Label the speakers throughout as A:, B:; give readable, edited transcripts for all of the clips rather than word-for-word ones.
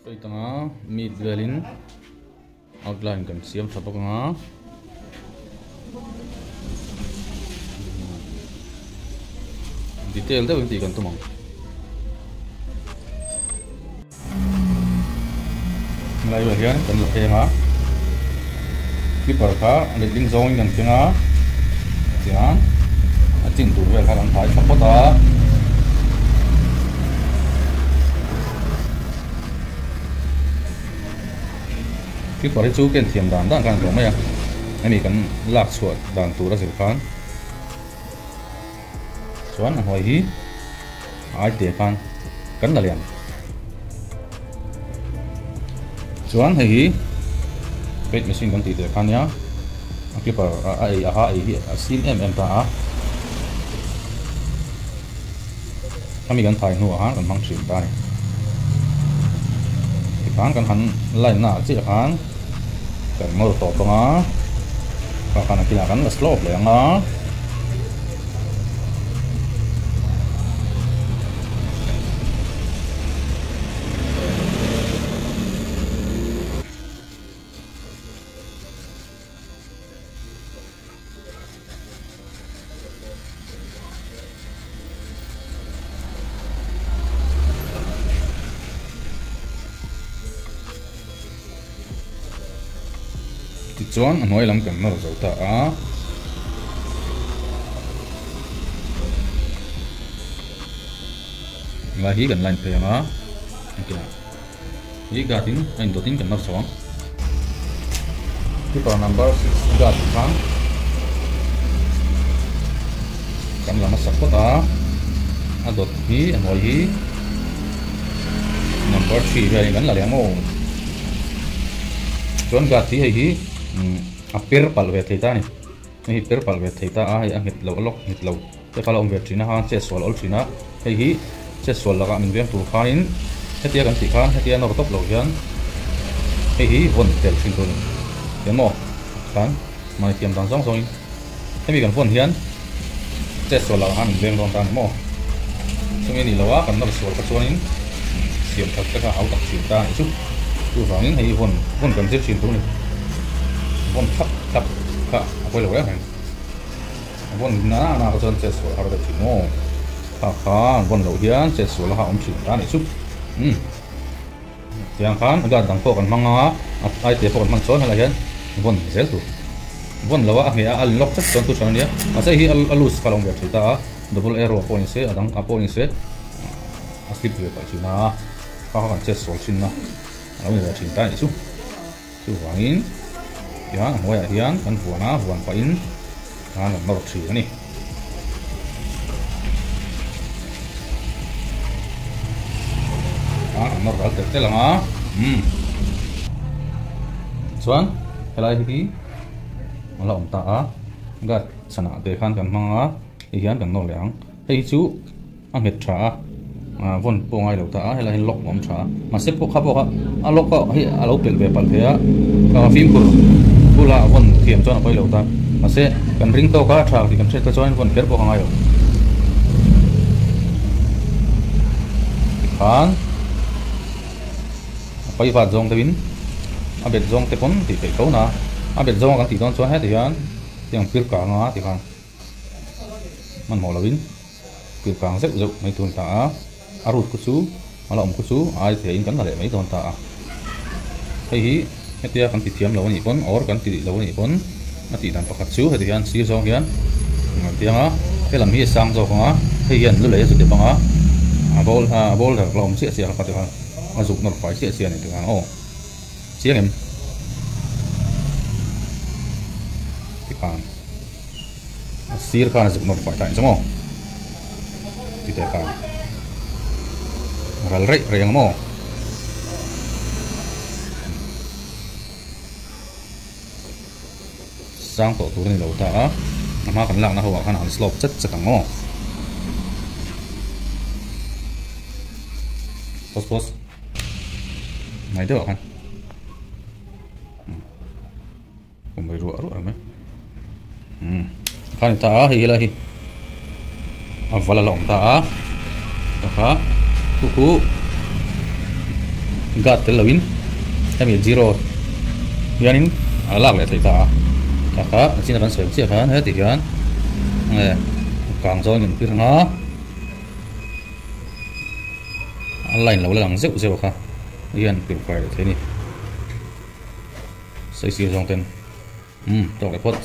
A: Straight anga meat velin outline kan siam tha bawk anga. Detail deuhin tih kan tum ang. Helai ah hian kan la pheng a, clipper kha a letling zawngin kan keng a, tiang a chin tur vel kha kan thai thla phawt a. Clipper hi chu ken thiam dan dan khan a hlawh mai a, hemi kan lak chhuah dan tur a zir khan chuan a hnuai hi a ai te khan kan la lian. Chuan hei hi weight machine kan tih te kha nia a clipper a ei aha ei hi a sim em em ta a, Khami kan thai hnuah khan kan hmang thin ta a ni. Tikhan kan han line na ah chiah khan kan nawr tawp ang a, kha khan a kinah kan la slope leh ang a. Tichuan a hnuai lam kan nawr zo ta a. Lai hi kan line phei ang a, Hi guard in a indawt in kan nawr chho ang. Keeper number 6 guard khan kan la hmasa phawt a, a dawt hi a hnuai hi number 3 velin kan la leh ang aw. Chuan guard hi hei hi a per palh ve thei ta a ni. Hei hi per palh ve thei ta a, hei a nghet lo a lawk nghet lo te kha la awm ve thin a, khan chetsual a awl thin a, hei hi chetsual lakah min veng tur khanin hetia kan tih khan hetia nawr tawp lo hian hei hi vawn tel thin tur a ni eng maw khan mahni thiam dan zawng zawngin hemi kan vawn hian chetsual lakah khan min veng dawn ta a ni maw chumi a nih loh a kan nawr sual kha chuanin siam that te kha a hau tak thin ta a nih chu chuvangin hei hi vawn vawn kan zir thin tur a ni vawn thlap thlap kha a pawi lo reng reng. A vawn na na kha chuan chetsual har deuh thin maw? Kha kha an vawn loh hian chetsual a awm thin ta a nih chu. Umm. Tiang khan a guard dang pawh kan hmang a, a aite pawh kan hman chuan helai hian vawn zel tur. Vawn lo a, a ngheh a, a lock tlat chuan thu than a nia. Mahse hei hi a loose kha a lo awm ve thin ta a, double arrow pawh ni se, a dang a pawh ni se, a slip ve palh thin a, kha kha kan chetsual thin a, a lo ni ve thin ta a nih chu. Chuvangin tiang a hnuaiah hian kan vuan a, vuan pahin khan kan nawr thin a ni. A kan nawr ral tel tel ang a, umm. Chuan helai hi a la awm ta a, guard chhanah te khan kan hmang a, hei hian kan nawr leh ang. Hei hi chu a nghet tha a, ah vawn pawh a ngai lo ta a, helai hian lock a awm tha a, mahse pawh kha pawh kha a lock a hei a lo pelh ve palh thei a, ah fimkhur bula a vawn thiam chuan a pawi lo ta, mahse kan ring tawk a tha tih kan hriat te chuan vawn kher pawh a ngai lo. Tikhan a pai vat zawng deuhin a bet zawng te pawn tih theih tho na, a bet zawng a kan tih dawn chuan heti hian tiang pir kang a tikhan. Hmanhmawh lovin kir kang zeuh zeuh mai tur a ni ta a, a root khu chu a la awm khu chu a ai theihin kan la leh mai dawn ta a. Hei hi hetia kan ti thiam lo a nih pawn or kan ti lo a nih pawn a tih dan pakhat chu heti hian sir zawng hian an tiang a, he lam hi a sang zawk ang a, hei hian lu lei a zu dep ang a, a bowl a boulder la awm chiah chiah kha tikhan a zuk nawr fai chiah chiah a ni tikhan aw. Chiang em? Tikhan a sir khan a zuk nawr fai ta ang chu maw? Titeh khan a ral reih reih ang maw? Sang tawh tur a ni lo ta a, a hma kan lakna ho ah khan a han slope chat chat ang aw. Pause pause. Ngai deuh ah khan. Kum mai ruah ruah mai. Khan ta a hei helai hi a val a la awm ta a. Takha khu khu. Guard tel loin hemi zero hianin a lak leh theih ta a, tah kha a chin a kan sawi ang chiah khan heti hian nge kang zawng in pir anga a line lo la lang zeuh zeuh kha hian pir fai leh thei a ni saisir zawng ten umm tawk leh phawt.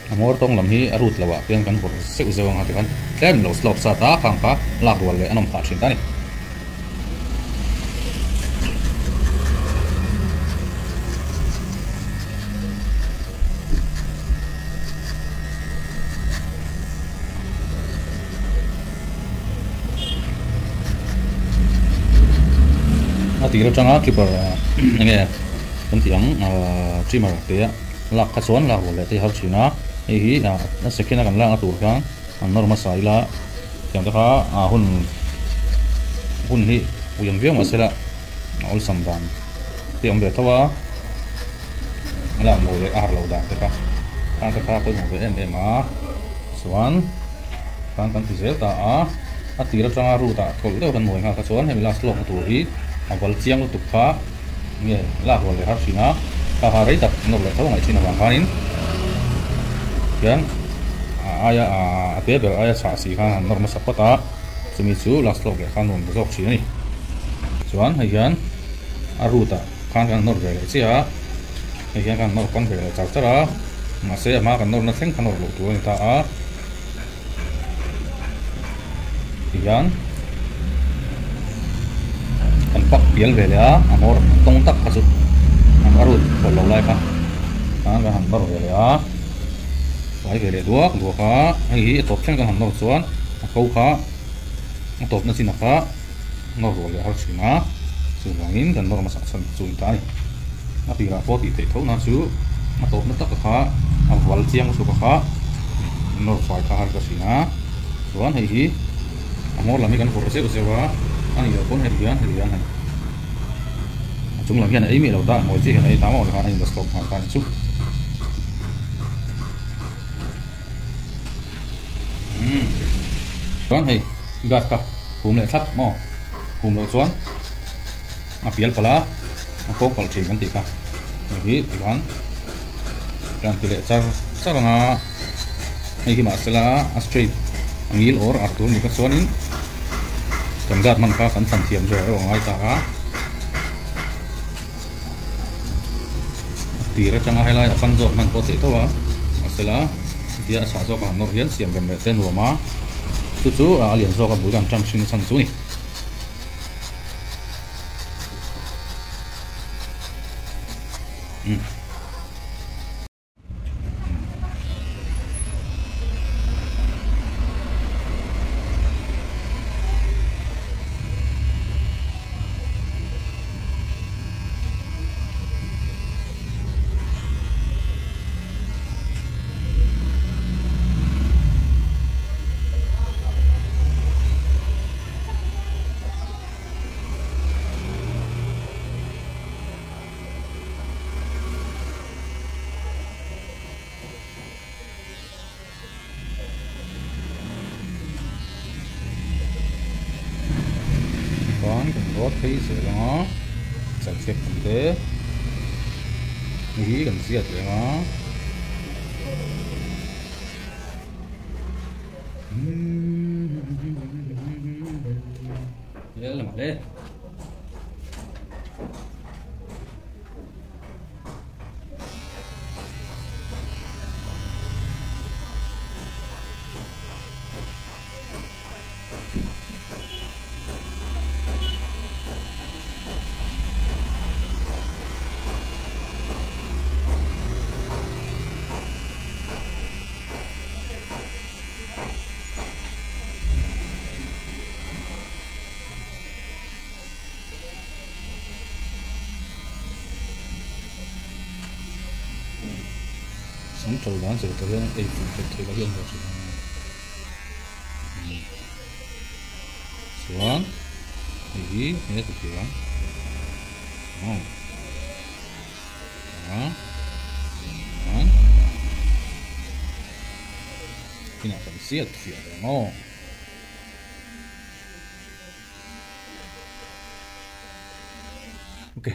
A: A hmawr tawng lam hi a rut loh ah khian kan vawrh zeuh zeuh ang a tikhan tlem lo slope sa ta khang kha lak rual leh a nawm phah thin ta a ni. A tir atanga keeper enge kan tih ang trimmer te a lak kha chuan lak rual leh te har thin a hei hi a second a kan lakna tur khan an nawr hmasa ila tiang te kha a hun hun hi ui ang viau mahse la a awlsam dan te a awm ve tho a a lak mawi leh a har loh dan te kha khang te kha pawimawh ve em em a chuan khan kan ti zel ta a a tir atanga root ah thawlh deuh kan mawi nghal kha chuan hemi last lawkna tur hi a val chiang lutuk kha nge lak rual leh har thin a kha kha rei tak nawr leh tho ngaih thin avang khanin hian a aia a te ber aia chhah si khan han nawr hmasa phawt a chumi chu last lawk leh khan nuam ta zawk thin a ni chuan hei hian a root ah khan kan nawr ve leh chiah a hei hian kan nawr pan ve leh char char a mahse a hma kan nawrna thleng kha nawr loh tur a ni ta a tihian kan pak pial ve leh a a hmawr tawng tak kha chu a rut pawlh lo lai kha khan kan han nawr ve leh a fai ve leh duak duak a hei hi a tawp thleng kan han nawr chuan a ko kha a tawpna chin a kha nawr rual leh har thin a chuvangin kan nawr hmasa chhan chu a ni ta a ni a tirah pawh tih theih tho na chu a tawpna tak a kha a val chiang lutuk a kha nawr fai kha har ka thin a chuan hei hi a hmawr lam hi kan vawrh zeuh zeuh a a nih loh pawn heti hian heti hian hei a chung lam hian a ei miah lo ta a hnuai chiah hian a ei ta maw khan a in stop nghal ta a ni chu. Chuan hei guard kha hum leh thlap maw hum loh chuan a pial palh a a kawng palh thin kan tih kha hei hi tikhan kan ti leh char char ang a hei hi mahsela a straight a ngil awr ar tur ni kha chuanin kan guard hman kha kan thlan thiam zawk erawh a ngai ta a. A tir atanga helai a fan zawk hman pawh theih tho a mahsela hetia a chhah zawk ang nawr hian siam rem leh te nuam a chu chu a lian zawk a bul kan tan hring chhan chu a ni. Chuan kan rawt phei zel ang a chawlhchhiat lam te hi kan ziat leh ang a. Sam ṭo dan zir tur hian ei fuh theih theih loh hi a awm ve ṭhin a chuan hei hi. hi he ti thiam aw a chuan inah kan ziak fiah ve ang aw. Ok.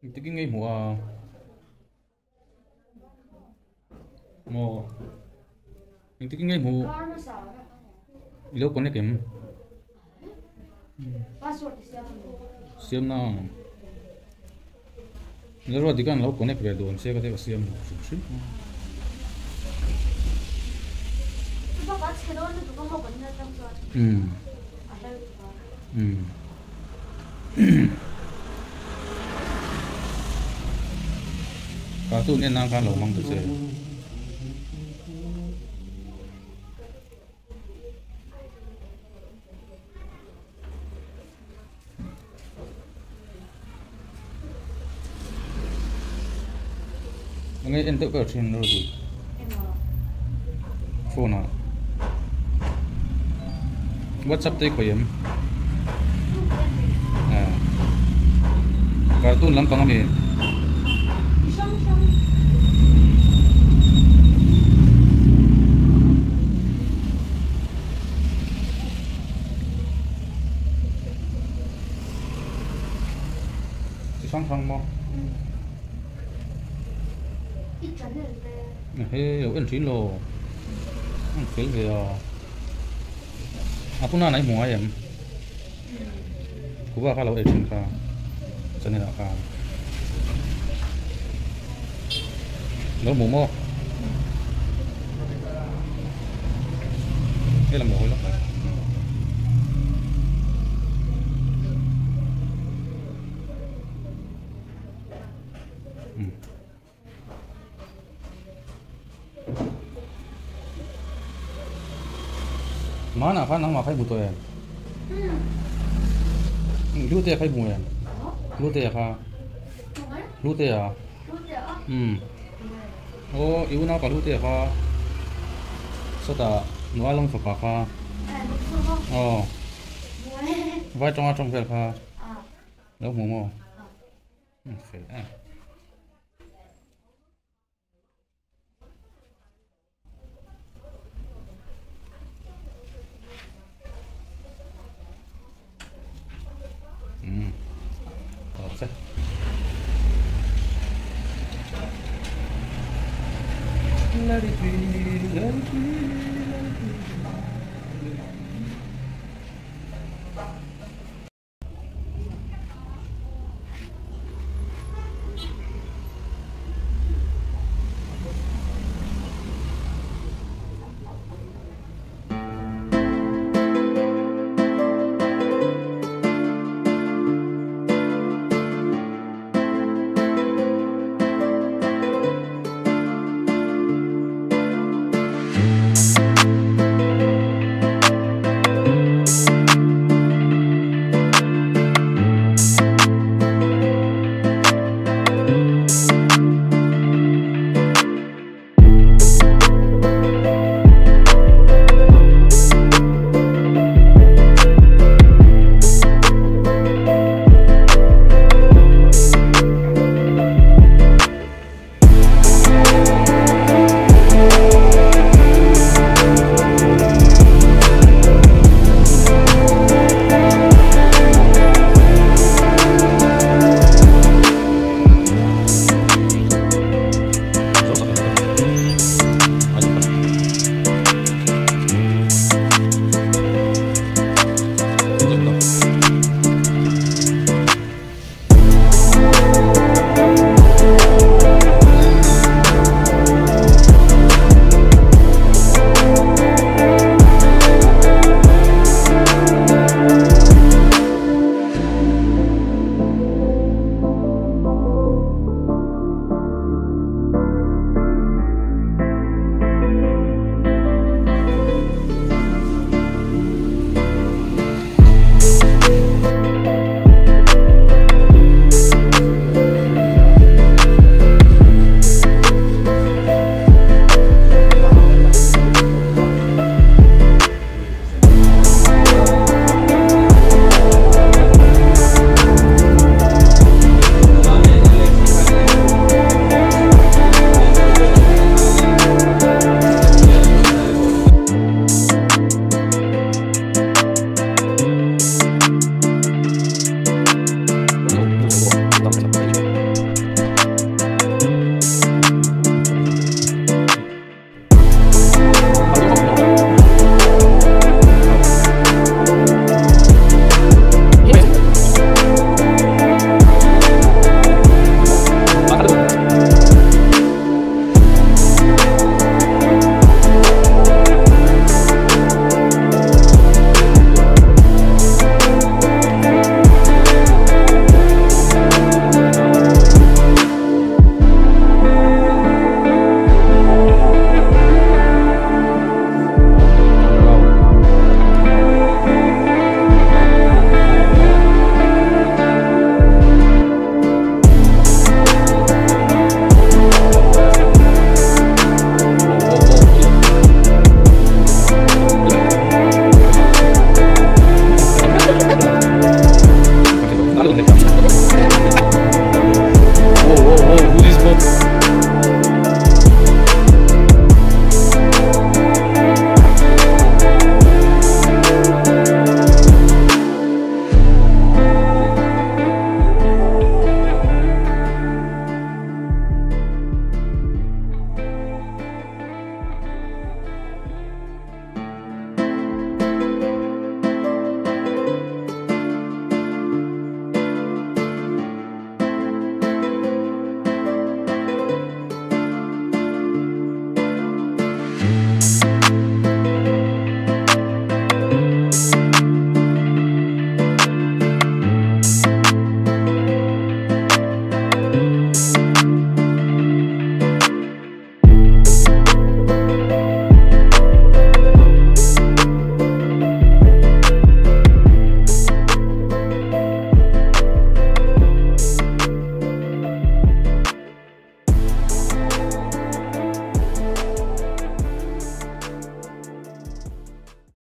A: Engtik in nge i hmuh a? Maw? Engtik in nge i hmuh? I lo connect em? Siam na ang. Lalruat dik an lo connect ve dawn che ka tia ka siam hmuh hrim hrim. Umm. Umm. Cartoon en nan khan lo hmang ta che. Enge en deuh ber thin Rudy phone ah whatsapp te i khawih em cartoon lampang ami. Chi hrang hrang maw? He lo en thin lo. An fel ve a. A puna nai hmu ngai em? Kuva kha lo ei thin kha. Channel ah khan. Lo hmu maw? Hei lam lo hawi lawk mai. Mana kha nangmah kha i hmu tawh em? Hlute kha i hmu em? Hlute kha. Hlute a. Umm. Aw i unau pa hlute kha. Sawtah nua lawng fapa kha. Aw. Vai tawnga tawng vel kha. Lo hmu maw? Fel em. Let it be.